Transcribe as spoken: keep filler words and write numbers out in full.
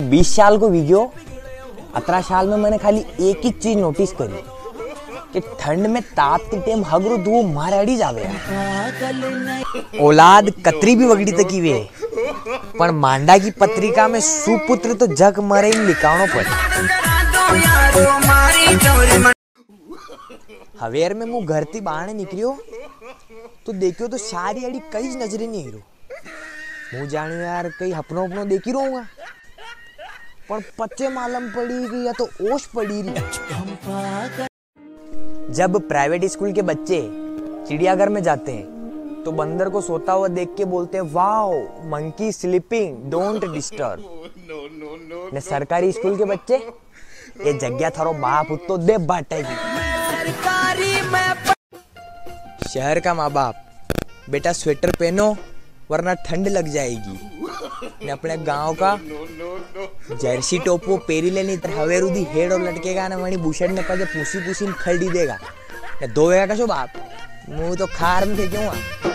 बीस साल को वीग्यो, अतरा साल में मैंने खाली एक ही चीज नोटिस करी कि ठंड में ताप के टेम हगरो धुओ माराड़ी जावे यार। औलाद कतरी भी वगड़ी तकी वे, पण मांडा की पत्रिका में सुपुत्र तो जग मरे ही लिखावणो पड़े। हवेर में मु घर ती बाणे निकरियो तो देखियो तो सारी आड़ी कई ज नजरे नी हीरो। मु जाणियो यार कई हपनो हपनो देखी रहूंगा, पण पच्चे मालूम पड़ी कि या तो ओस पड़ी री। जब प्राइवेट स्कूल के बच्चे चिड़ियाघर में जाते हैं तो बंदर को सोता हुआ देख के बोलते हैं, "Wow, monkey sleeping, don't disturb।" ने सरकारी स्कूल के बच्चे, "ये जग्या थारो बाप उत्तो दे बाटेगी।" शहर का माँ बाप, "बेटा स्वेटर पहनो वरना ठंड लग जाएगी।" ने अपने गांव का जर्सी टोपो पेरी लेनी तर हवेरू दी हेड़ो लटकेगा ने वणी बुशर्ट ने पजे पूसी पूसी ने खड़ी देगा। ने धोवेगा कशो बाप, मु तो खार में फेंक्यो हूँ।